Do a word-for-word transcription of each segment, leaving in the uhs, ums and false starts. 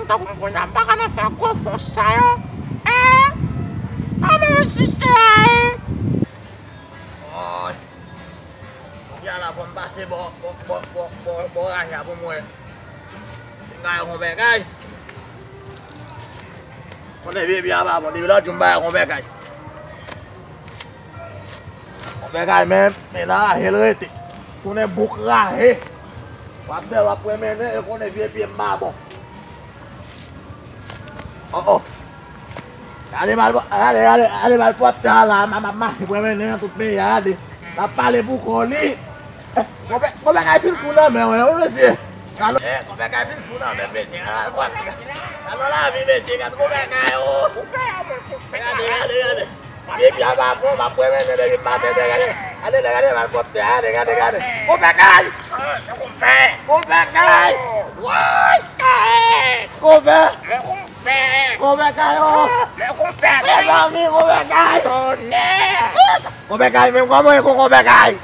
Tankou m konn sa, m pa ka nan fè gwo fòs sa yo. Eh, a men sister a, eh. Woy. Kounye a la, fò m pase bò, bò, bò, bò, bò, bò raje a pou m wè si m ka wè konpè Kay. Konnen vye pye a pa bon, depi lòt jou m pa wè konpè Kay. Konpè Kay menm, e nan raje l rete. Tounen bouk raje. W ap dèyè, w ap pran mennen, e konnen vye pye m pa bon. Oh, oh. Gade mal, gade, gade, gade malpwòpte a la, m ap mache pran mennen nan tout peyi a, gade. L ap pale pou kò li. Eh, konpè, konpè Kay fin fou nan men w, wi, mesye. Alò, eh, konpè Kay fin fou nan men, mesye. Alò, lavi, mesye, gade konpè Kay, oh. Gade, gade, gade. Depi a pa bon, m ap pran mennen depi maten, gade. Gade, gade, gade, malpwòpte a, gade, gade, gade. Konpè Kay! Konpè! Konpè Kay! Woy! Konpè! Konpè! Konpè Kay, oh! Men konpè Kay! Mezanmi, konpè Kay! Tonnè! Konpè Kay, menm kòman e kon konpè Kay?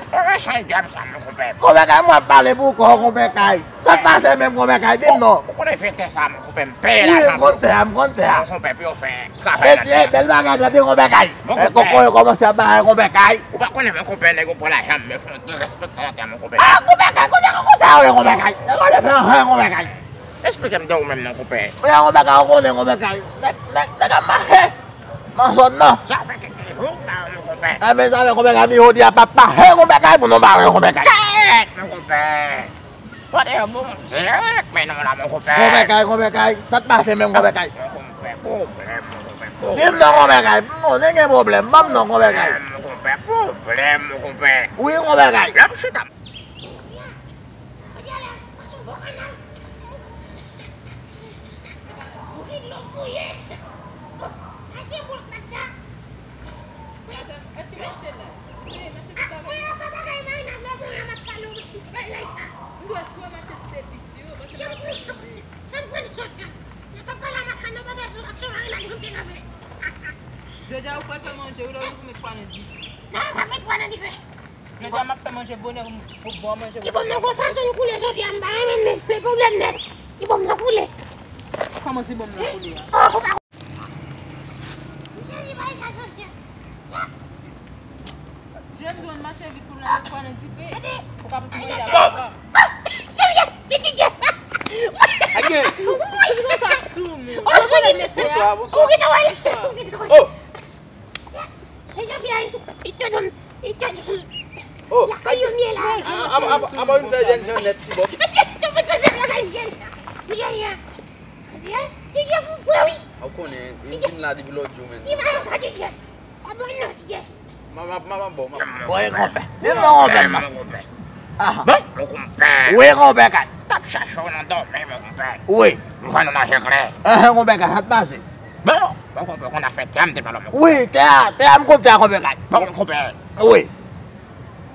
Chan dyab sa, men konpè. Konpè Kay, mwen ap pale pou kò, konpè Kay. Sa k pase menm, konpè Kay? Di m non. Ou konnen fè tè sa, men konpè, m peye lajan. Wi, m konn tè a, m konn tè a. Konpè, pou yo fè travay la. Mesye, bèl bagay, tande konpè Kay. Bon, eh, konpè. Kòkò yo kòmanse ap bagay, konpè Kay. Ou pa konnen, men konpè, nèg yo pran lajan, men fè yon derespektan atè, men konpè. Ah, konpè Kay, konpè, konpè, sa yo ye, konpè Kay. Nèg yo te fè anyen, konpè Kay. Esplike m de ou menm non, konpè. Konpè Kay, ou konnen, konpè Kay. Nèg, nèg, nèg ap mache. Nan zòn nan. Sa fè kèk jou m pa wè w, konpè. Enben, sa fè konpè Kay, mi jodi a p ap mache, konpè Kay, pou nou pa wè, konpè Kay. Kèt, men konpè. Pote yo bon dirèk, men non la, men konpè. Konpè Kay, konpè Kay, sa t pase menm, konpè Kay? Men konpè, pwoblèm, men konpè, pwoblèm. Di m non, konpè Kay, m konnen gen pwoblèm, ban m non, konpè Kay. Men konpè, pwoblèm, men konpè. Wi, konpè Kay. Lè m chita. Ou gen dlo mouye. Bon, kite boul plat sa. Èske m ap te la? Wi, m ap te la. Mwen an fè bagay marinad la, mwen an ap pale w, bay lay sa. M dwe sou m ap te te visye, paske m ap te visye. Sa m pran sòs la. Mwen t ap pale a Makano, bagay sou aksyon marinad mwen te kanpe. Jodi a ou pral fè manje, wi, lè ou met pwa nan dife. Non, m ap met pwa nan dife. Jodi a m ap fè manje bonè pou, pou bon manje. Ti bonm nan gon fason l koule jodi a, m pa renmen l, men pwoblèm nèt. Ti bonm nan koule. Kòman ti bonm nan koule a? Oh, ou pa. M cheri, bay sa jodi a. Di m jwenn mache vit pou l nan pwa nan dife. Pou ka pou manje a papa. Cheri, li di Jeff. Wi, sa sou mwen. Oh, cheri. Bonswa, bonswa. Ou gentan wè li. Ou gentan wè li. Oh. E Jeff, li te dom, li te dom. Oh, lakay yo m ye la. Apa, apa, apa, vin fè jèn jan nèt, ti bonm. Mesye, tou moun sou chèf lakay m ye la. M ye, ye. Mesye, Didier fou fre, wi. Ou konnen, li vin la depi lòt jou, men. Li pa yon sa, Didier. Pa bon non, Didier. M ap, m ap, m ap, m ap bon, m ap bon. Bon, e konpè. Li non, konpè, non. Aha. Bon, mon konpè. Wi, konpè Kay. T ap chache w nan dòmi, mon konpè. Wi. M wè nou mache klè. Ahan, konpè Kay, sa t pase? Bon, mon konpè, konn afè tè a m te pale w, mon konpè. Wi, tè a, tè a m konn tè a, konpè Kay. Bon, mon konpè. Wi.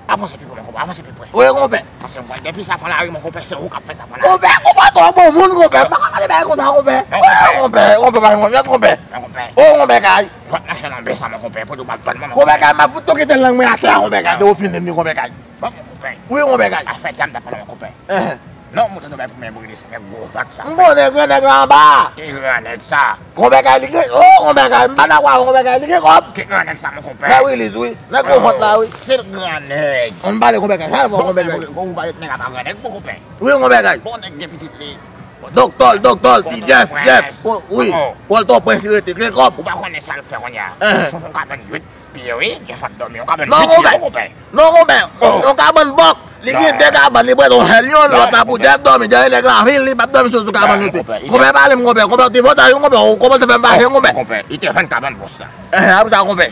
Avanse pi pre, mon konpè, avanse pi pre. Wi, konpè. Paske m wè depi sa fè lari, mon konpè, se ou k ap fè sa fè lari. Konpè, konpè, twò bon moun, konpè. M pa ka pale bagay konsa, konpè. Bon, konpè. Konpè, konpè, pa gen konfyans, konpè. Bon, konpè. O, konpè Kay. Dwat mache nan be sa, mon konpè, pou di w pa vann mwen, mon konpè. Konpè Kay, m ap fout ou kite lang mwen atè a, konpè Kay, de ou fini m, konpè Kay. Bon, mon konpè. Wi, konpè Kay. Afè tè a m t ap pale w, mon konpè. Enhen. Non, m te tonbe pou men brile se nèg gwo vag sa. M konnen gran nèg la anba. Ki gran nèg sa? Konpè Kay, li gen, o, konpè Kay, m pa dakò avè w, konpè Kay, li gen kòb. Ki gran nèg sa, mon konpè? Mè Willis, wi. Nèg gwo vant la, wi. Se gran nèg. Ann pale, konpè Kay, sa l fè w, konpè Kay? Bon, ou pa wè nèg a pa gran nèg, mon konpè. Wi, konpè Kay. Bon, nèg gen pitit li. Doktò l, doktò l, ti Jeff, Jeff. Wi. Pòl Tòprens li rete, gen kòb. Ou pa konnen sa l fè kounye a. Enhen. Son fon kabann uit pye, wi, Jeff ap dòmi yon kabann uit pye, mon konpè. Non, konpè. Yon kabann bòk. Li gen de kabann, li prete yon sèl youn, lòt la pou Jeff dòmi, dèyè nèg lavil, li p ap dòmi sou, sou kabann youn tou. Konpè, pale m, konpè. Konpè, ti vòtay, konpè. Ou kòmanse fè m fache, konpè. Konpè, li te vann kabann bòs la. Enhen, apre sa, konpè.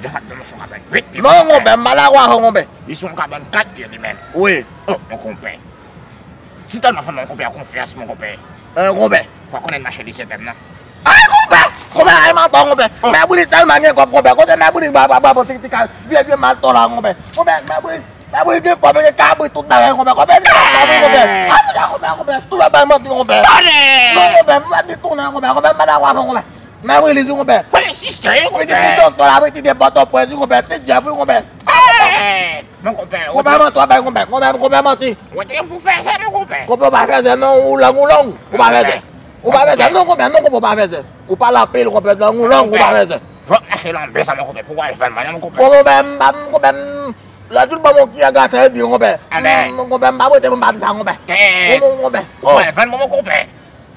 Jeff ap dòmi sou kabann uit pye. Non, konpè, m pa dakò avè w, konpè. Li sou yon kabann kat pye, li menm. Wi. O, mon konpè. Si tèlman fè mon konpè a konfyans, mon konpè. Eh, konpè. Ou pa konnen mache di se tèm nan. Ay, konpè! Konpè, ay, manti, konpè. Mè Boulis tèlman gen kòb, konpè. Kote Mè Boulis, ba, ba, ba, bon, ti, ti, ka, vye, vye malto la, konpè. Konpè, Mè Boulis, Mè Boulis gen kòb, gen kabrit, tout bagay, konpè. Konpè, vye kabrit, konpè. Ay, konpè, konpè, konpè. Tout bagay manti, konpè. Non, konpè, m pa di tounen, konpè. Konpè, m pa dakò avè w, konpè. Mè Boulis, konpè. Pitit li doktè, konpè. Pitit li doktè la, pitit li Pòtoprens, konpè. Ti Jeff, konpè. Mon konpè, ou pa manti, w ap bay konpè. Konpè, konpè manti. Ou te gen pou fè sa, mon konpè. Konpè, ou pa fè sa, non, ou lang, ou long. Ou pa fè sa. Ou pa bezwen, non, konpè, non, konpè, ou pa bezwen. Ou pale anpil, konpè, lang ou lang, ou pa bezwen. Jwèt lèche lanbe sa, mon konpè, pou w al vann mwen, non, mon konpè. Bon, konpè, m pa, m, konpè, m, lè tout ban m yon kiyè graten, epi, konpè. M, konpè, m pa prete pou m pa di sa, konpè. Bon, bon, konpè. Ou al vann mwen, mon konpè.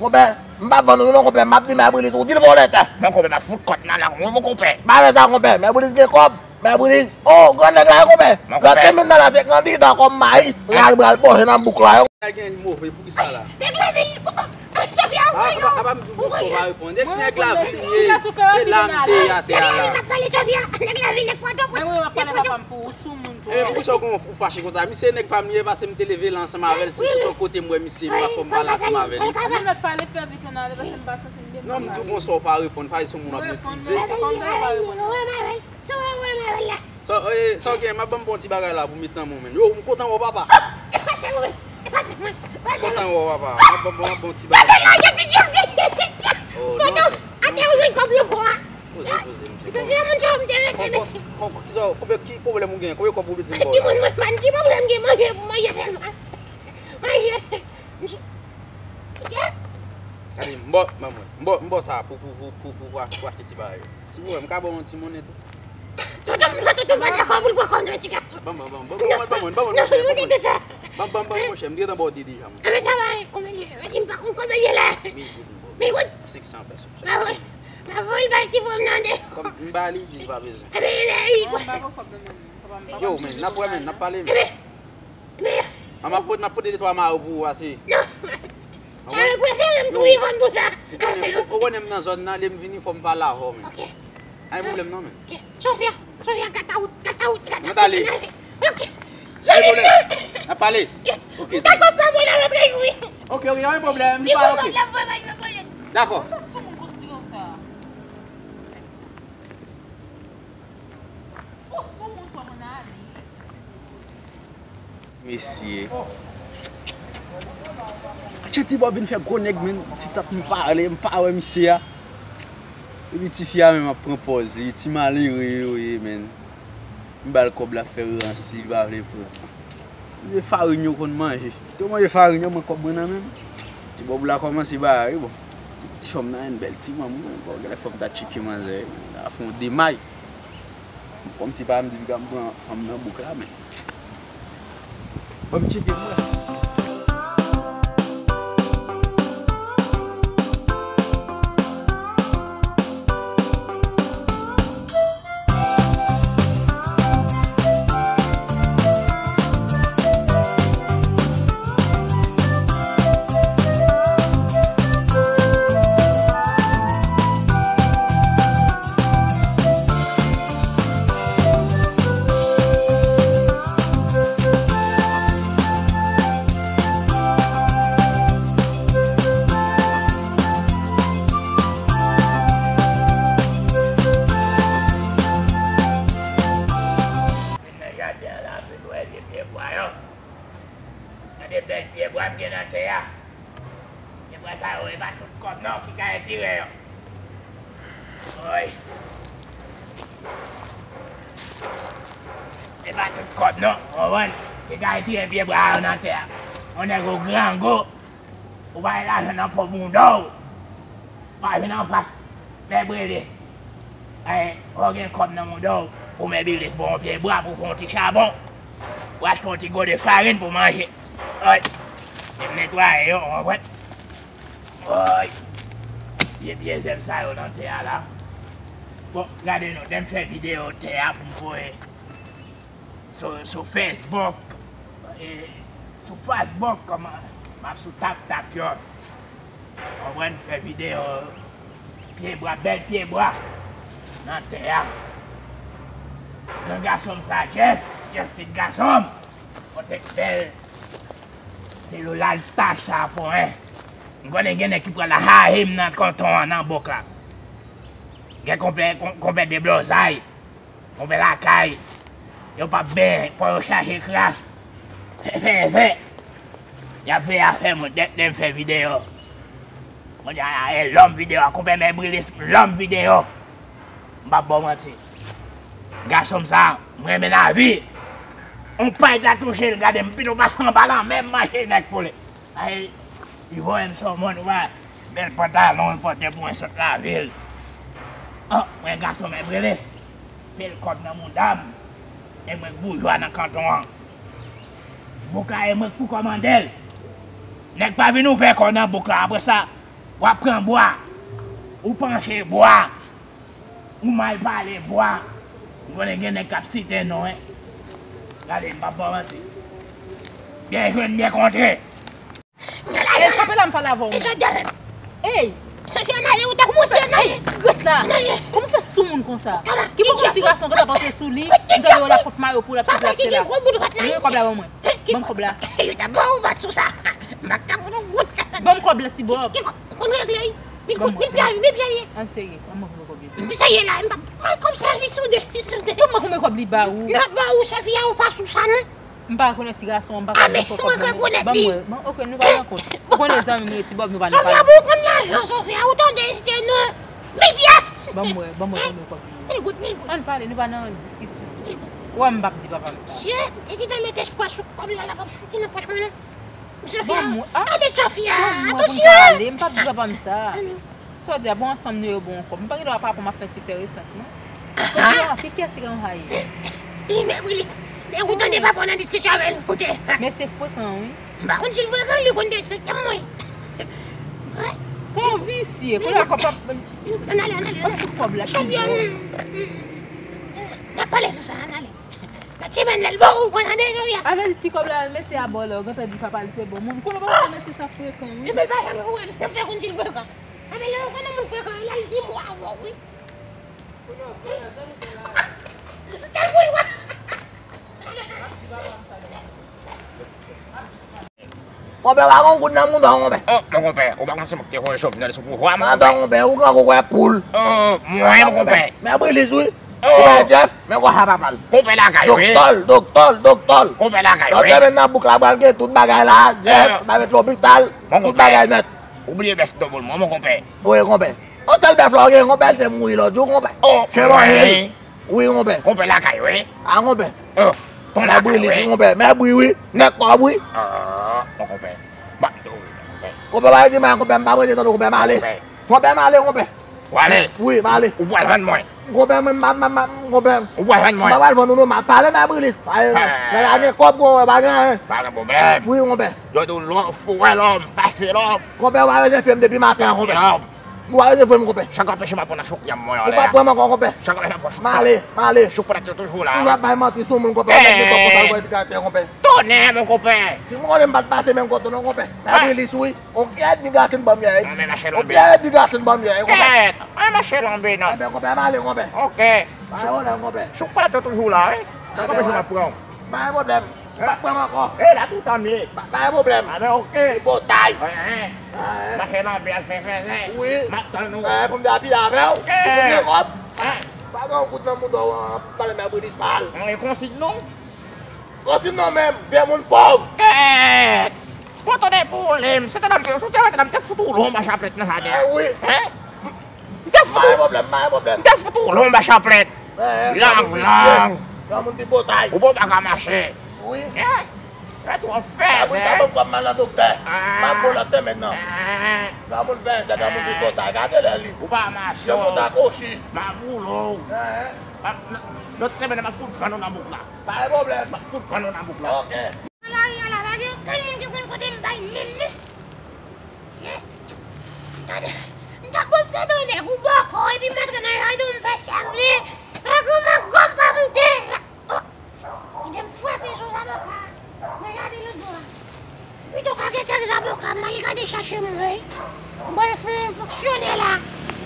Konpè, m pa vann ou, non, konpè, m ap di Mè Brilis, ou di l vòlè tè. Mon konpè, m ap fout kòt nan lang ou, mon konpè. Pa fè sa, konpè, Mè Brilis gen kòb. Mè Brilis, oh, gran nèg la, konpè. Lòt semenn nan la, se kandida kòm mayis. L al pral bòche nan bouk la, yo. Sa gen move, poukisa la? Nèg la vin, Sofia, ou pa, pa, pa m di w bonswa, ou pa reponn. E ti nèg la vin ye. E la m te ye atè a la. Nèg la vin, nèg la vin, nèg Pòtoprens. Mwen, mwen, m ap pale papa m pou ou, sou moun pou ou. E poukisa w fache konsa? Misye nèg pa m li ye, pase m te leve la ansanm avè l. Si m sot yon kote m wè misye, m pa fò m pale ansanm avè li. Ou mèt pale fè vit, ann ale, pase m pa santi m byen. Non, m di w bonswa, ou pa reponn. Fay se yon moun ap meprize. Ou reponn, men kòm sa ou pa reponn. Sa, eh, sa w gen, m ap ban m bon ti bagay la pou met nan men w, menn. Yo, m kontan wè w, papa. M kontan wè w, papa. M ap ban, m ap ban w ti bagay. Oh, non. Poze, poze, m te konprann. Kisa, kisa, ki pwoblèm ou gen? Konbyen kòb ou bezwen m ba w la? Gade, m ba w, m ba w, m ba w sa pou, pou, pou, pou, pou, pou, pou achte ti bagay. Si w wè, m ka ba w yon ti monnen tou. Sa tonton, sa tonton pa dakò pou l pran kòb nan ti gason. Ban mwen, ban mwen, ban mwen, ban mwen, ban mwen, ban mwen. Ban, ban, ban, monchè, m gentan ba w de deja, mwen. Enben sa va, konbyen li ye? Mèsi, m pa konn konbyen li ye la. Mil goud, m ba w. Mil goud? Senk san pèso. M ap voye, m ap voye bay ti frè m nan de. Kòm m ba li, di l pa bezwen. Enben, lè li. Yo, men, n ap wè, men, n ap pale, men. Enben, An, m ap pote, m ap pote de twa mayo pou ou ase. Non. Sa yo prefere m tou vivan pou sa. Ou konnen, ou, ou konnen m nan zòn nan, lè m vini, fò m pale avè w, men. Ok. Ay, pwoblèm nan, men. Ok. Sofia, Sofia, gata wout, gata wout, gata wout. Mwen t ale. Ok. Ay, pwoblèm. N ap pale. Yes. Ok. M dakò pa mwen nan lòt jou, wi. Ok, ok, pa gen pwoblèm, li pale, ok. Dakò. Ou sou moun konstwi konsa. Ou sou moun kòman ale. Mesye. Atchè, Ti Bòb vin fè gwo nèg, menn. Ti tat m pale, m pa wè misye a. Epi tifi a menm ap pran pòz li, ti malere yo ye, menn. M ba l kòb la fè rans, li pa vle pran. Se farin yo konn manje. Kite w manje farin yo, mwen kòb mwen nan men m. Ti Bòb la kòmanse bare, bon. Ti fanm nan, yon bèl ti fanm, bon, genlè fò m ta tcheke manzè, la fè yon demay. Kòmsi pa m di piga m pran fanm nan bouk la, men. Ban m tcheke m wè. Vin nan jaden an la, vin wè de pye bwa yo. Gade bèl pye bwa m gen nan tè a. Pye bwa sa yo, e pa tout kòb non ki ka retire yo. Woy. E pa tout kòb non, w konprann? Ki ka retire pye bwa yo nan tè a. Yon nèg ou grangou. Ou pa gen lajan nan po bouda w. Pa vin anfas Mè Brilis. Ay, ou gen kòb nan mouda w pou Mè Brilis ba w yon pye bwa pou fè yon ti chabon. Pou achte yon ti gode farin pou manje. Ay, e m netwaye yo, w konprann? Ay, vye, vye zèb sa yo nan tè a la. Bon, gade non, lè m fè videyo tè a pou m voye sou, sou Facebook, e, sou Facebook, kòman, m ap sou TapTap yo. Konprann, fè videyo, pye bwa, bèl pye bwa nan tè a. Gran gason m sa, Jeff, Jeff, pitit gason m. Pote bèl, se yo lalta chapon, en. M konnen gen nèg ki pral haye m nan kanton an, nan bòk la. Gen konpè, kon-, konpè deblozay. Konpè lakay, yo p ap benyen, fò yo chache kras. Fè, fè zen. Y ap veye afè mwen, dèk lè m fè videyo. Mwen di, a, a, e lòm videyo, konpè Mè Brilis, lòm videyo. M p ap ba w manti. Gason m sa, m renmen lavi. On pay ta touche l, gade m pito pase anba lanmè, m mache nèk pou li. Ay, li voye m sou moun, ou pa, Bèl pantalon l pote pou mwen sot lavil. An, mwen gason men Brilis. Pil kòb nan mouda m. E mwen k boujwa nan kanton an. Bouk la e mwen k pou kòmande l. Nèg pa vin ouvè kò w nan bouk la. Apre sa, w ap pran bwa. Ou panche bwa. Ou mal pale bwa. M konnen gen nèg k ap site non, wi. Gade, m p ap ba w manti. Byen jwenn, byen kontre. Ey, kanpe la, m pale avè w. Ey! Sofia, n ale, ou t ap pouse, n ale. Ey, rete la. Kòman w fè sou moun konsa? Ki bon ti gason ke t ap antre sou li, m tande yo l ap pòt mayo pou l ap sezi l ap sela. Li gen kòb la ban mwen. Ban m kòb la. Yo t ap ba ou bat sou sa. M pa t ap fout ou gout. Ban m kòb la, ti bòb. Ki kòb? Konn regle, wi. Vin kout, vin pye, vin pye. Ann serye, ban mwen kòb la. M serye la, m pa pran kòb sèvis ou de, sou de. Ban mwen konbyen kòb li ba ou? L ap ba ou, Sofia, ou pa sou sa, non. M pa rekonèt ti gason an, m pa ka ban kòb mwen. Ban mwen, ban, ok, nou pa nan kont. Ou konnen zanmi m ye, ti bòb, nou pa nan pale. Sofia, pou w konn lajan, Sofia, ou tande, site non. Mil pyès. Ban mwen, ban mwen konbyen kòb li ye. Mil goud, mil goud. Ann pale, nou pa nan diskisyon. Mil goud. Ou wè m p ap di papa m sa. Sye, te gentan met espwa sou kòb la, l ap ap soti nan pòch mwen, non. Sofia, ban mwen, ah, tande Sofia, ban mwen pou m ta ale, m p ap di papa m sa. Sa w di a, bon, ansanm nou yo bon kòb. M pa gen dwa pa pran m ap fè ti fè resant, non. Kote w anpil kè si gen yon haye. Li men Brilis. Lè ou tande papa w nan diskisyon avè l, kote. Mesye frekan, wi. M pa konn si l frekan, li konn derespekte m, mwen. Ton visye, kounye a kòb ap. Ann ale, ann ale, ann ale. Tout kòb la. Sofia, n ap pale sou sa, ann ale. Nan semèn lè l ba ou, ou pran nan devan, wi. Avè l ti kòb la, mesye a ba w la, ou gentan di papa l se bon moun. Konnen papa mesye sa frekan, wi. Epi l pa janm wè l, l ap fè konn si l frekan. Epi lè ou konnen moun frekan, l al di mwa avè w, wi. Sèl pou l wè. Konpè, pa gen yon goud nan mouda w, konpè. Oh, mon konpè, ou pa konn se mwen ki te voye Jovenel sou pouvwa, mon konpè. Atann, konpè, ou grangou kwè poul. Oh, mwen, mon konpè. Men Brilis, wi. Oh. Ou wè Jeff, men konsa papa l. Konpè lakay, wi. Doktè l, doktè l, doktè l. Konpè lakay, wi. Doktè menm nan bouk la pral gen tout bagay la, Jeff, pa met lopital, tout bagay nèt. Ou bliye bèf double mwen, mon konpè. Wi, konpè. Yon sèl bèf la w gen, konpè, l te mouri lòt jou, konpè. Oh, chen manje l. Wi, konpè. Konpè lakay, wi. A, konpè. Oh, ton lakay, wi. Mè Brilis, wi, konpè. Mè Bri, wi. Nèg kòb, wi. Ah, mon konpè. Ba, tou, wi, konpè. Konpè, pa di mal, konpè, m pa prete tande, konpè, m ale. Konpè. Konpè, m ale, konpè. Ou ale? Wi, m ale. Ou pral vann mwen? Konpè, mwen, m pa, m pa, m pa, konpè. Ou pral vann mwen? M pa pral vann ou, non, m ap pale, mè Brilis. Pa gen, lè la gen kòb, konpè, pa gen anyen. Pa gen pwoblèm. Wi, konpè. Yo di w lòm, fè lòm, pa fè lòm. Konpè, ou pa bezwen fè m depi maten an, konpè. Fè lòm. Ou pa bezwen fè m, konpè. Sa k anpeche m ap pran nan chokyan mwen anlè a? Ou p ap pran m ankò, konpè. Sa k anpeche m ap pran chokyan? M ale, m ale. Chouk plat yo toujou la, wi. Ou ap bay manti sou moun, konpè. Ou mèt gen kòb konsa, ou pa di karatè, konpè. Tonnè, mon konpè. Si m konnen m pa t pase menm kote non, konpè. Mè Brilis, wi. On ki èdmi gaten ban m yè, wi. Non, men mache lanbe. On ki èdmi gaten ban m yè, wi, konpè. Kèt. An mache lanbe, non. Enben, konpè, m ale, konpè. Ok. Pa gen pwoblèm, konpè. Chouk plat yo toujou la, wi. Sa k anpeche m ap pran w? Pa gen pwoblèm. M pa pran ankò. E la toutan m ye. Pa, pa gen pwoblèm. A ben, ok. Li botay. Mache lanbe al fè fèzè. Wi. M ap tann ou. Pou m te apiye avè w. Ok. Pou m gen kòb. Pa gen yon goud nan mouda w, pale mè Brilis pa al. Mwen konsin non. Konsin non menm, vye moun pòv. Kèt. Bon, tande pwoblèm. Se te nan m te, se te nan m te fout ou lonb a chaplèt nan jaden an. Wi. Hein? M te fout ou. Pa gen pwoblèm, pa gen pwoblèm. M te fout ou lonb a chaplèt. Lang, lang. Granmoun ki botay. Ou bon pa ka mache. Wi. Mwen twò fèzè. Apre sa, ban m kòb m al nan doktè. M ap bon lòt semèn nan. Granmoun fèzè, granmoun ki botay. Gade lè li. Ou pa mache. Granmoun ta kochi. M ap boule w. Lòt semèn nan, m ap fout vann ou nan bouk la. Pa gen pwoblèm. M ap fout vann ou nan bouk la. Ok. Nan lari a la, pa gen okenn moun ki konn kote m bay menm, non. Shit. Gade, m t ap bon fè do nèg ou bòkò, epi m antre nan lari w, m fè sa m vle. Nèg ou mangòm pa moute. Oh. Kite m frape sou zaboka. Mwen gade lòt bò a. Pito ka gen kèk zaboka, m al gade chache mwen. M pral fè yon fonksyonè la.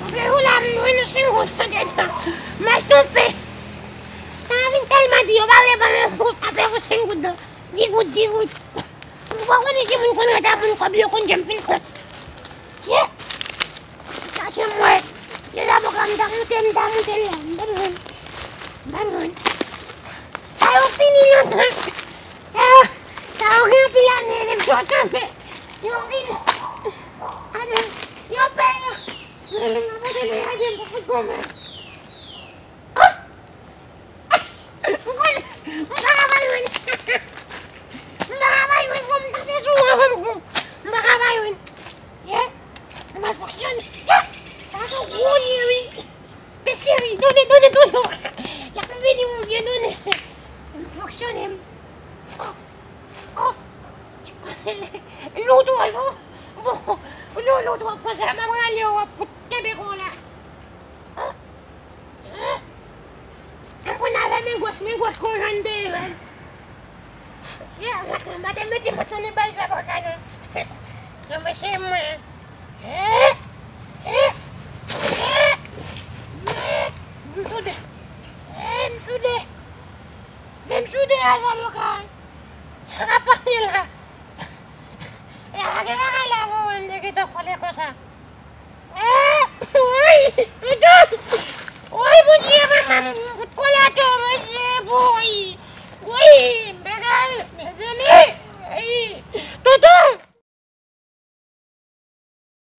Apre ou la, m jwenn yon senk goud andedan. M al tonbe. Sa vin tèlman di yo pa vle ban m yon goud, apre yon senk goud nan. Di goud, di goud. Ou pa konnen si moun konn reta moun kòb yo konn janm fin kont. Tye. Chache m wè. Yo zaboka m ta moute, m ta moute la. M pa jwenn. M pa jwenn. Sa yo fini lontan. Sa yo, sa yo gen anpil ane depi yo kanpe. Yo fini. Adan, yo pè yo. Mwen menm mwen pote nan jaden pou fout gòmè. Ah! M pa ka bay youn. M pa ka bay youn, fò m danse sou ou anvan m kou. M pa ka bay youn. Tye. M pa Sa gwo ye wi. Men cheri, donnen, donnen, donnen. Y ap vini ou byen donnen. M fonksyone m. Oh, oh. Lou twò yo. Bon, lou, lou twò konsa, m ap rale w, w ap fout kenbe kò w la. Oh. Ann pran avè men gòch, men gòch konjan n te ye. Mesye, mwen te mete mwen tande bay sa bò sa non. Se mesye mwen. Eh, eh, eh, eh. M soude. Eh, m soude. Men m soude a sa bò sa. Sa k ap pase la? E a gen bagay la pou mwen te gentan kole konsa. Eh, woy, toutou. Woy, Bondye, manman, m kout kole a tou, Bondye, woy. Woy, bagay, mezanmi. Woy, toutou.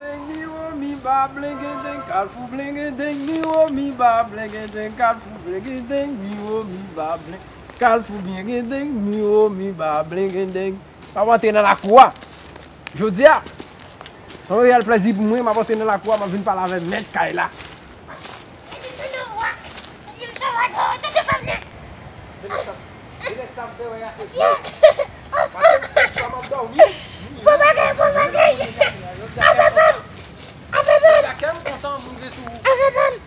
Deng, mi, wo, mi, ba, blenge, deng, kalfou, blenge, deng, mi, wo, mi, ba, blenge, deng, kalfou, blenge, deng, mi, wo, mi, ba, blenge, kalfou, blenge, deng, mi, wo, mi, ba, blenge, deng. M ap antre nan lakou a. Jodi a, se yon reyèl plèzi pou mwen, m ap antre nan lakou a, m ap vin pale avè mèt kay la. Bon bagay, bon bagay. Avè ban m. Avè ban m. Jodi a kè m kontan, m rive sou ou. Avè ban m.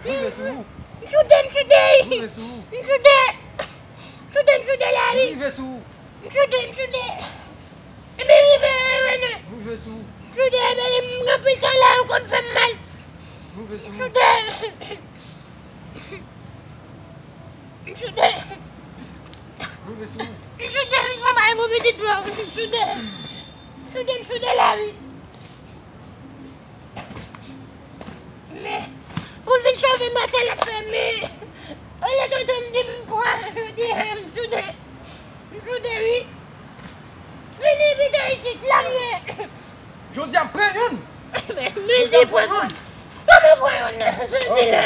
M rive sou ou. M soude, m soude. M rive sou ou. M soude. M soude, m soude la wi. M rive sou ou. M soude, m soude. Ebyen, ebyen, ebyen, ebyen. M rive sou ou. M soude, ebyen, m gen anpil tan la, ou konn fè m mal. M rive sou ou. M soude. M soude. M rive sou ou. M soude, m fè bay pou pitit mwen, m soude. M soude, m soude la wi. Men, pou l vin sove m, sa l ap fè, men, olye tonton m di m pran, di m soude. M soude, wi. Vini pito isit, la m ye. Jodi a m pran youn. Men, men, di pran youn. Kòman pran youn nan? Soti la.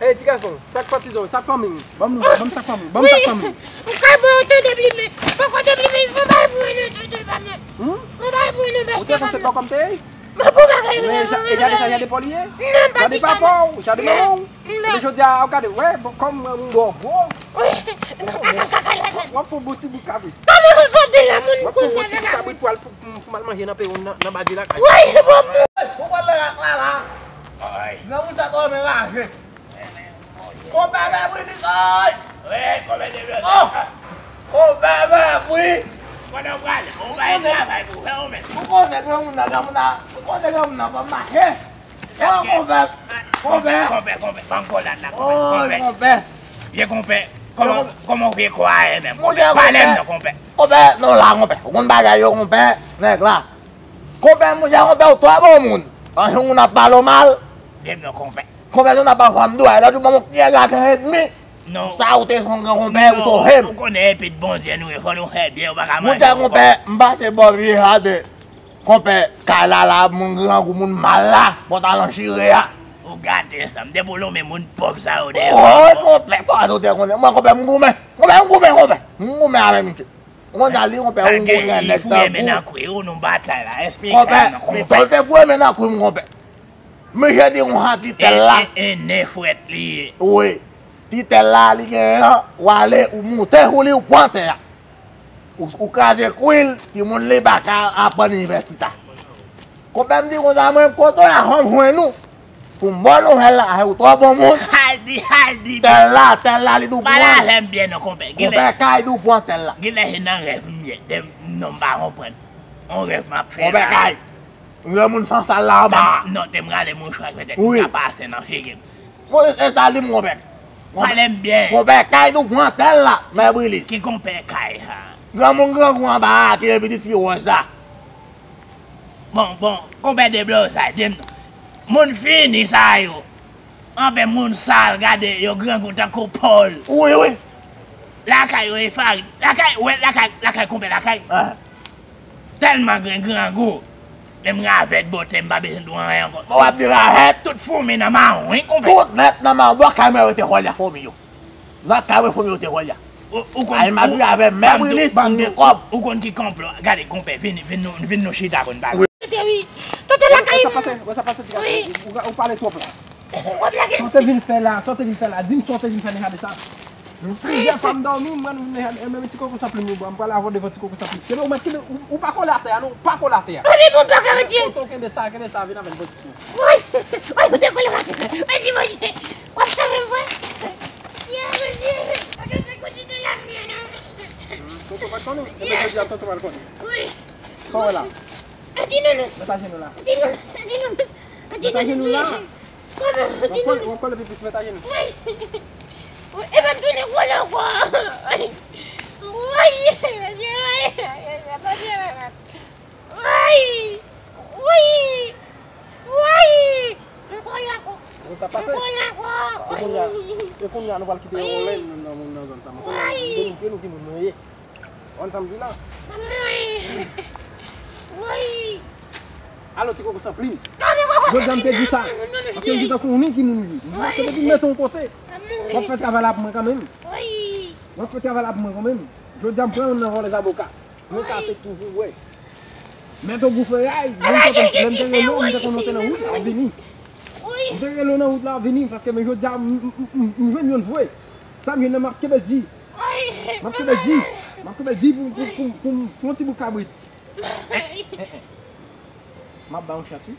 Ey, ti gason, sa k fè ti zò, sa k fè fanmi m? Ban m, ban m sa k fè fanmi m, ban m sa k fè fanmi m. Ou ka bon, ou te deplime. Poko deplime, fò bay pou mwen, non, tonton pa m nan. Hmm? Fò bay pou mwen, non, bèch te pa m nan. Ou te konn se poko m te ye? Mwen pou bagay mwen, mwen, mwen. E gade sa, gade pò li ye? Non, m pa di sa, non. Gade papa w, gade manman w. Non. Epi jodi a, w gade, wè, bon, kòm m gwo, gwo. Wi, non, pa ka kaka la, w ap fè yon bon ti bout kabrit. Kòman ou sot de la, moun kounye a la? W ap fè yon bon ti kabrit pou al, pou, pou, pou m al manje nan peyi w, nan, nan badje lakay. Wi, bon, bon. Ou pral nan rak la, la. Granmoun sa twò men raje. Konpè Bèbri li soy! Wi, konpè Bèbri. Oh! Konpè Bèbri! Kote w prale? Ou pa gen travay pou fè ou menm? Ou konnen granmoun nan, granmoun nan, ou konnen granmoun nan pa mache. Oh, konpè! Konpè! Konpè, konpè, ban m kolad la, konpè, konpè. Oy, konpè! Vye konpè, kòman, kòman w vye kò a ye menm, konpè? Pale m non, konpè. Konpè, non la, konpè. Ou konn bagay yo, konpè, nèg la. Konpè, monchè, konpè, ou twò bon moun. Panse moun ap pale w mal. Di m non, konpè. Konpè, se nan pa fwa m di w, lòt jou ban m yon kiyè graten edmi. Non. Sa ou te son gran konpè, ou sove m. Ou konnen epi Bondye nou ye, fò nou fè byen, ou pa ka mande yon konpè. Monchè, konpè, m pase bò vye jaden. Konpè, kay la, la, moun grangou, moun mal la, pantalon chire a. Ou gate sa, m te pou lonmen moun pòv sa yo deyò. Oy, konpè, fò ou te konnen. Mwen, konpè, m goumen. Konpè, m goumen, konpè. M goumen avè misye. Ou konn sa li, konpè, ou goumen nèg tankou. Konpè, men tòl te foure men nan kwi m, konpè. Misye di konsa ti tèl la. E, e, e nen frèt li ye. Wi. Ti tèl la, li genyen an, ou ale, ou moute sou li, ou pran tè a. Ou, ou kraze kwi l, timoun li pa ka aprann inivèsita. Konpè m di konsa, mwen, kote w ye a, fò m jwenn ou. Pou m ba w nouvèl la, ou twò bon moun. Al di, al di. Tèl la, tèl la, li di w pran. Pale avè m byen non, konpè. Konpè Kay di w pran tèl la. Genlè se nan rèv m ye. De, non, m pa konprann. On rèv m ap fè la. Konpè Kay. Granmoun san sal la anba a. Non, te m rale mouchwa petèt m ka pase nan figi m. Bon, e sa li m konpè. Pale m byen. Konpè Kay di w pran tèl la, Mè Brilis. Ki konpè Kay sa? Granmoun grangou anba a ki gen pitit fi wòz la. Bon, bon, konpè Deblozay, di m non. Moun fini sa yo. Anpè moun sal, gade, yo grangou tankou pòl. Wi, wi. Lakay yo e farin. Lakay, wè, lakay, lakay, konpè, lakay. Ah. Tèlman gen grangou. Menm ravèt bote, m pa bezwen di w anyen ankò. Bon, w ap di ravèt. Tout foumi nan mawon, wi, konpè. Tout nèt nan mawon. Bò kay mwen yo te vòlè foumi yo. Nan kay mwen foumi yo te vòlè. Ou, ou konn, ay, m ap viv avè Mè Brilis, m gen kòb. Ou konn ki konplo? Gade, konpè, vin, vin nou, vin nou chita pou n pale. Wi. Tonton Wè sa pase, wè sa pase, ti gason. Ou, ou, ou pale twòp la. Sa w te vin fè la, sa w te vin fè la, di m sa w te vin fè nan jaden sa. Plizyè fwa m dòmi, m wè nou vin nan jaden, e menm ti koko san plim, m pral avè w devan ti koko san plim. Kenbe, ou mèt kenbe, ou, ou pa kole atè a, non, ou pa kole atè a. Kote w kenbe sa, kenbe sa, vin avè m, bon ti kou. Woy, woy, ou te kole atè a. Mèsi, Bondye. W ap sove m, vre. Ya, Bondye. Tonton pa t konnen? Ebyen, jodi a tonton pa t konnen. Wi. Sa w wè la? Anti Nounous. Mèt ajenou la. Anti Nounous, Anti Nounous. Anti Nounous. Mèt ajenou la. Kòman? Anti Nounous. W ap kole pi plis, mèt ajenou. Wi. Wi, e pa tounen kole ankò. Wi. Wi. Wi. Wi. Wi. Mwen kole ankò. Ou konn sa k pase? Mwen kole ankò. E kounye a, e kounye a nou pral kite yo vòlè nan, nan, nan zòn sa. Mwen konnen nou, nou ki moun nou ye. Konn sa m di la? Woy! Woy! Alo, ti koko san plim. Jodi a m te di sa. Paske m di tankou ou ni ki moun li. M panse depi m mete yon kote, w ap fè travay la pou mwen kanmenm. Woy! W ap fè travay la pou mwen kanmenm. Jodi a m pran youn nan vòlè zaboka. Men sa se toujou vre. Mèt Ogou Feray, lè m te rele w, m te konnen w te nan wout la, w ap vini. M te rele w nan wout la, w ap vini, paske men jodi a, m, m, m, m, m jwenn youn vre. Sa m jwenn nan m ap kenbe l di. M ap kenbe l di. M ap kenbe l di pou, pou, pou, pou m fè yon ti bout kabrit. Eh, eh, eh. M ap ba yon chans, wi.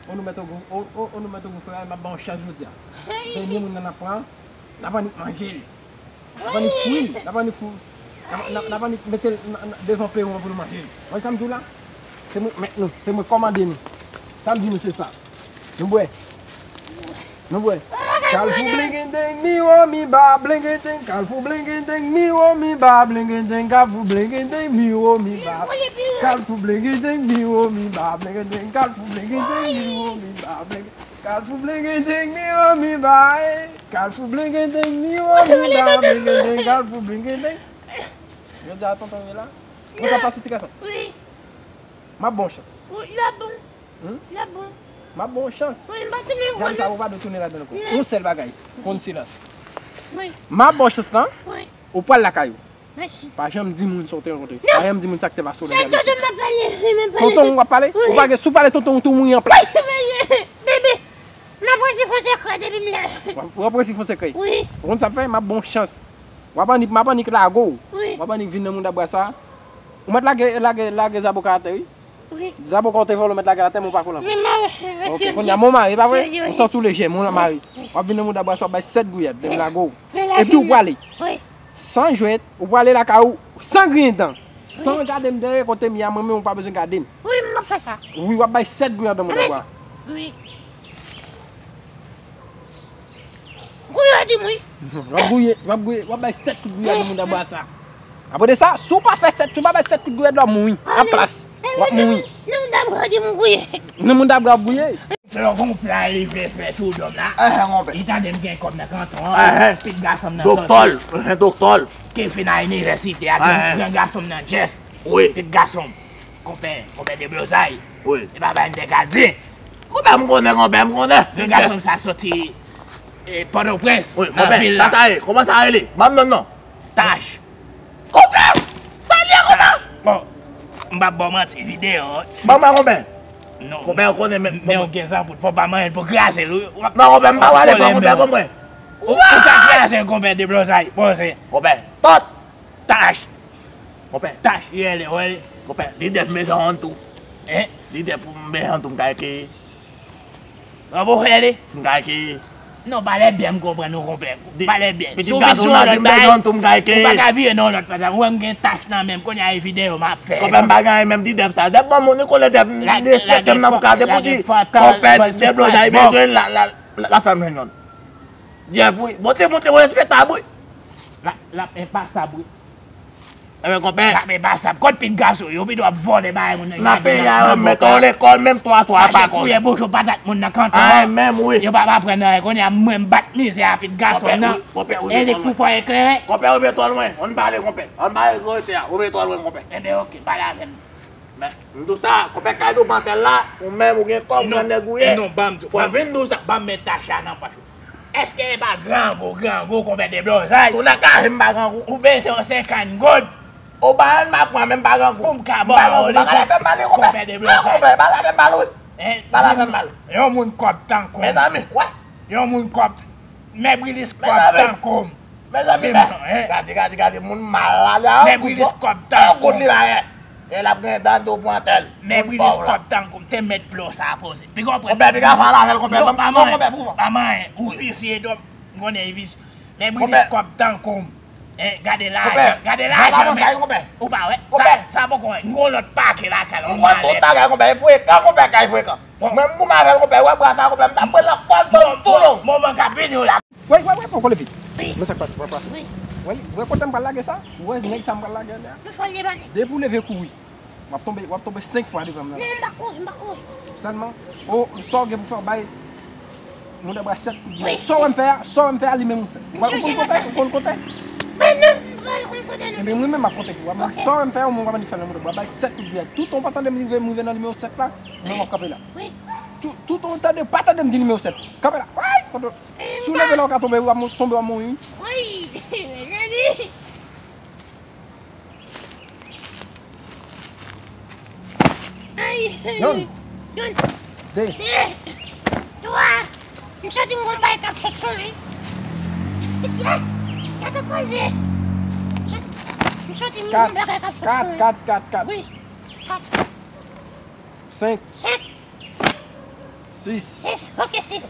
Ou nou mèt Ogou, ou, ou, ou nou mèt Ogou Feray, m ap ba yon chans jodi a. Dènye moun nan n ap pran, n ap annik manje l. N ap annik fri l, n ap annik fou, n ap, n ap, n ap annik mete l nan, nan, devan peron an pou nou manje l. Ou konn sa m di w la? Se mwen k mèt nou, se mwen k kòmande nou. Sa m di nou se sa. Nou bwè. Nou bwè. Kalfou blengedeng, mi wo, mi ba, blengedeng, kalfou blengedeng, mi wo, mi ba, blengedeng, kalfou blengedeng, mi wo, mi ba. Kalfou blengedeng, mi wo, mi ba, blengedeng, kalfou blengedeng, mi wo, mi ba, blengedeng, kalfou blengedeng, mi wo, mi ba, eh. Kalfou blengedeng, mi wo, mi ba, blengedeng, kalfou blengedeng. Jodi a tonton ye la. Mwen sa pase ti gason. Wi. M ap ba w chans. Wi, l ap bon. Hmm? L ap bon. M ap ba w chans. Wi, m pa tounen. Gade sa, ou pa dwe tounen ladan ankò. Yon sèl bagay. Konn silans. Wi. M ap ba w chans lan. Wi. Ou pral lakay ou. Mèsi. Pa janm di moun sa w te rankontre. Non. Pa janm di moun sa k te pase w nan jaden. Sèl tonton m ap pale, wi, m ap pale. Tonton w ap pale? Wi. Ou pa gen, si w pale tonton w tou mouri an plas. Wi, bebe. M ap resi fon sekrè depi m la. W ap, w ap resi fon sekrè? Wi. Ou konn sa m fè? M ap ba w chans. W ap annik, m ap annik lage w. Wi. W ap annik vin nan mouda bwa sa. Ou mèt lage, lage, lage zaboka atè, wi. Wi. Zaboka w te vòlè, ou mèt lage l atè, men ou pa kole ankò. Men m mare, mèsi. Ok, kounye a, men w mare, pa vre? Wi. Ou santi w lejè, men w mare. Wi. W ap vin nan mouda bwa sa, w ap bay sèt gouyad, depi m lage w. Epi ou prale. Wi. San jwèt, ou prale lakay ou, san griyen dan. San gade m dèyè kote m ye a, mwen menm ou pa bezwen gade m. Wi, m ap fè sa. Wi, w ap bay sèt gouyad nan mouda bwa. Wi. Gouye di m wi. W ap gouye, w ap gouye, w ap bay sèt kout gouyad nan mouda bwa sa. Apre de sa, si w pa fè sèt, si w pa bay sèt kout gouyad la, w ap mouri. An plas, w ap mouri. Nan mouda bwa di m gouye. Nan mouda bwa w ap gouye. Selon konpla li vle fè sou dòm la, li tande m gen kòb nan kanton an, pitit gason m nan sòti. Doktò l, doktò l. Ki fin al inivèsite a, gran gason m nan Jeff. Wi. Pitit gason m. Konpè, konpè Deblozay. Wi. E pa bagay m te ka di. Konpè, m konnen, konpè, m konnen. Gran gason m sa sòti, e, Pòtoprens, nan vil la. Wi, konpè, tata e, kòman sa rele? Ban m non non. Tach. Konpè! Sa l ye konpè? Bon, m p ap ba w manti, videyo. Ban mwen konpè. Non. Konpè, ou konnen men. Men ou gen zanpoud, fò w pa manyen l pou kraze l, wi. Non, konpè, m pa prale fè konpè, konpè. Ou, ou ka kraze l, konpè Deblozay, poze. Konpè, tòt! Tach. Konpè. Tach, rele, rele. Konpè, li dèf mezon an tou. Hein? Li dèf pou mezon an tou, m ka eke. An bon frè li? M ka eke. Non, pale byen, m konprann ou, konpè. Pale byen. Si w vin sou yon lòt bagay, ou pa ka vire nan yon lòt fason. Ou wè m gen tach nan men m, kounye a e videyo m ap fè. Konpè, m pa gen anyen menm, di dèf sa. Dèf bon moun, li kole dèf, li respekte m nan bouka depi w di konpè Deblozay bezwen l, la, la, la, la fè m jwenn youn. Dèf wi, montre, montre w respektab wi. L ap, l ap enpasab wi. Ebyen, konpè. N ap enpasab. Kot pitit gason yo? Yo pito ap vòlè bagay moun nan jaden. Nan peyi a, yo mete w lekòl, menm twa twa pa konn. Mache fouye bouch patat moun nan kanton an. Ay, menm, wi. Yo p ap aprann anyen. Kounye a, mwen, m bat mizè a pitit gason nan. Konpè, wi, konpè, wi, e li pou fè eklere. Konpè, ou vin twò lwen. Ann pale, konpè. Ann pale, konpè, ou vin twò lwen, konpè. Ebyen, oke, pale avè m. Men, m di w sa, konpè Kaydo Mantel la, ou menm, ou gen kòb, ou gen nèg ou ye. Non, ban m di w. Fò w vin di w sa. Ban m met tach la nan pòch ou. Èske e pa grangou, grangou, konpè Deblozay? Tounen kache m pa grangou. Ou bezwen yon senkant goud? O ba, m pa pran, men m pa grangou. Pou m ka ba w li. M pa grangou, pa ka fè m mal, wi, konpè. Konpè de blozay. Konpè, pa ka fè m mal, wi. Pa ka fè m mal. Yon moun kòb tankou m. Mezanmi, wè. Yon moun kòb. Mè Brilis kòb tankou m. Mezanmi, men, gade, gade, gade, moun mal la, la, Mè Brilis kòb tankou m. Yon kout li la, e. E l ap gen dan do pou antèl. Mè Brilis kòb tankou m. Te mèt plo sa poze. Pi konprann. Konpè, pi ka fè l avè l, konpè. Non, pa manyen. Non, konpè, pou. Pa manyen. Ou visye, dòm. M konnen visye. Mè Brilis kòb tankou m. Eh, gade lajan, gade lajan, men. Ou pa wè? Sa, sa poko wè. M gon lòt pake lakay la, on malèt. M konn tout bagay, konpè. E frekan, konpè, kay frekan. Mwen, m goumen avè l, konpè. Wè bra sa, konpè. M t ap pran nan kòl, ban m tou long. Moman k ap vini w la. Wè, wè, wè, poko leve. Wi. Men sa k pase, wè pase. Wi. Wè, wè kote m pral lage sa? Wè nèg sa m pral lage anlè a? Depi w leve kouri. W ap tonbe, w ap tonbe senk fwa devan m nan. Non, m pa kouri, m pa kouri. Sèlman, o, sa w gen pou fè, w bay moun nan bra sèt kout pye. Wi. Sa w wè m fè a, sa w wè m fè a, li menm ou fè. Ou konn kote, ou konn kote. Men non, m pa konn kote non. Ebyen, mwen menm m ap kote pou ou. Ok. Sa w wè m fè a, ou menm w ap annik fè nan moun nan bra. Bay sèt kout pye. Toutan w pa tande m rive, m rive nan nimewo sèt la, ou menm w ap kanpe la. Wi. Tou-, toutan w tande, pa tande m di nimewo sèt. Kanpe la. Wi, kote. Si w leve la, w ka tonbe, w ap tonbe, w ap mouri. Wi, mezanmi. Ay, ay, ay. Yonn. Yonn. De. De. Twa. M santi m gon bagay k ap sot sou li. Mesye, gade poze. M santi, m santi m gon bagay k ap sot sou li. Kat, kat, kat, kat. Wi. Kat. Senk. Senk. Sis. Sis. Ok, sis.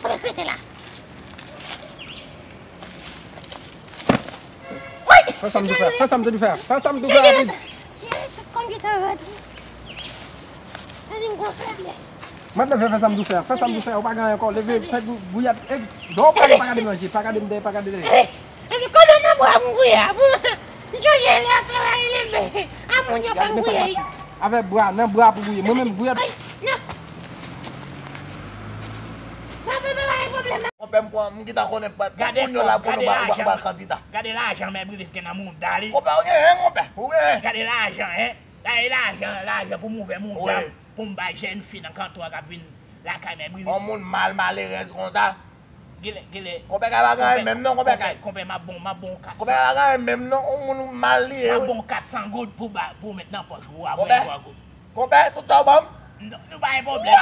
Ou rete la. Wi! Fè sa m di w fè. Fè sa m di w fè. Fè sa m di w fè rapid. Cheri, tout kòm ki ta rèd. Sa di m gon feblès. Mwen leve, fè sa m di w fè. Fè sa m di w fè. Ou pa gen anyen ankò. Leve, fè gou-, gouyad. E, dò w pale, pa gade manje. Pa gade m dèyè, pa gade dèyè. Epi kòman nan bwa m gouye a? M sonje lè fè a, li men. A moun yo fè m gouye. Avèk bra, nan bra pou gouye. Mwen menm, gouye. Ay, non. Papa, papa, pa gen pwoblèm. Konpè, m pran, m gentan konnen, kounye a la pou nou ba, ba, ba kandida. Gade lajan Mè Brilis gen nan mouda li. Konpè, ou gen en, konpè, ou gen en. Gade lajan, en. Gade lajan, lajan pou m ouvè mouda m, pou m bay jèn fi nan kanton an k ap vin lakay Mè Brilis. On moun mal, malerèz konsa. Gile, gile. Konpè Kay pa gen anyen menm non, konpè Kay. Konpè, konpè, m ap bon, m ap bon kat san. Konpè Kay pa gen anyen menm non, on moun mal li ye, wi. M ap bon kat san goud pou ba, pou w met nan pòch ou, a venntrwa goud. Konpè, tout sa w ban m? Non, nou pa gen pwoblèm.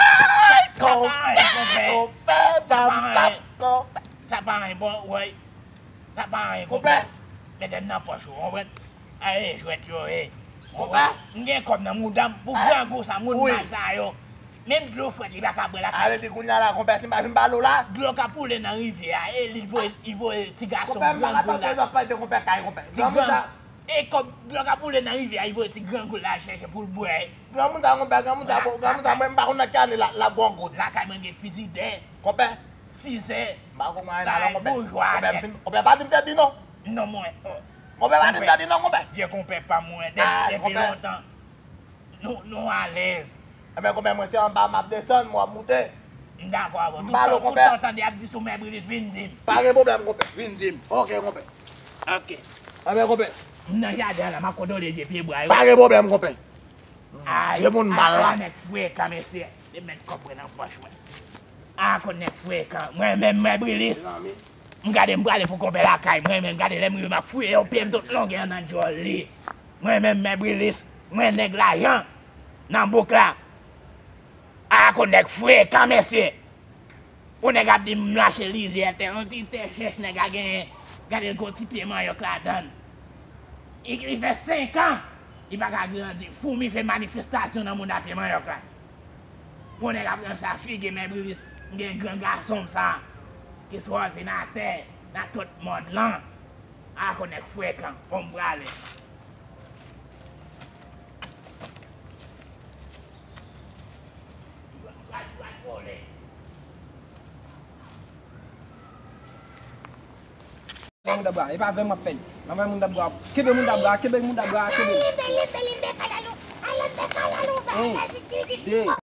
Sa, sa pa anyen, konpè. Konpè, sa pa anyen. Sa pa anyen, bon, wè. Sa pa anyen, konpè. Mete m nan pòch ou, konprann? Aye, jwèt yo ye. Konpè. M gen kòb nan mouda m pou grangou sa, moun mal sa yo. Menm dlo frèt, li pa ka bwè lakay. Ale di kounye a la, konpè, si m pa vin pale w la. Dlo k ap woule nan rivyè a, e li voye, li voye ti gason grangou la. Konpè, m pa ka tande zòt pale de konpè Kay, konpè. Ti gran-, e kòb dlo k ap woule nan rivyè a, li voye ti grangou la chèche pou l bwè. Granmoun sa, konpè, granmoun sa, granmoun sa, mwen m pa konn nan ki ane l ap, l ap grangou. Lakay mwen gen frizidè. Konpè. Fizè. M pa konprann anyen la non, konpè. Bagay boujwa nèt. Konpè, m fin, konpè, pa di m te di non. Non, mwen. Konpè, pa di m te di non, konpè. Vye konpè pa mwen, depi lontan. Nou, nou alèz. Enben, konpè, mwen se anba m ap desann, mwen ap moute. M dakò avè w. Tout sa w tande ap di sou Mè Brilis, vin di m. Pa gen pwoblèm, konpè. Vin di m. Ok, konpè. Ok. Enben, konpè. M nan jaden an la, m ap kontwole vye pyebwa yo. Pa gen pwoblèm, konpè. Ay, vye moun mal la. Ay, nèg frekan, mesye. Li met kòb mwen nan pòch mwen. A, kot nèg frekan. Mwen menm, Mè Brilis. Mezanmi. M gade m prale pou konpè lakay mwen, men gade lè m rive m ap fouye yon pye m tout longè nan djòl li. Mwen menm, Mè Brilis, mwen nèg lajan nan bouk la. A, kot nèg frekan, mesye. Yon nèg ap di m mache lizyè tè, yon ti tè chèch nèg la genyen. Gade l gon ti pye manyòk ladan l. Li, li fè senk an, li pa ka grandi. Foumi fè manifestasyon nan mouda pye manyòk la. Yon nèg ap ranse a figi Mè Brilis, m gen gran gason m sa, ki sou òdinatè, nan tout mond lan. A, kot nèg frekan, bon, m prale. Mouda bwa, e pa avè m w ap fè l. M ap fè mouda bwa. Kenbe mouda bwa, kenbe mouda bwa, kenbe. Limbe, limbe, limbe, kalalou. Alambe, kalalou, ba, la, di, di, di.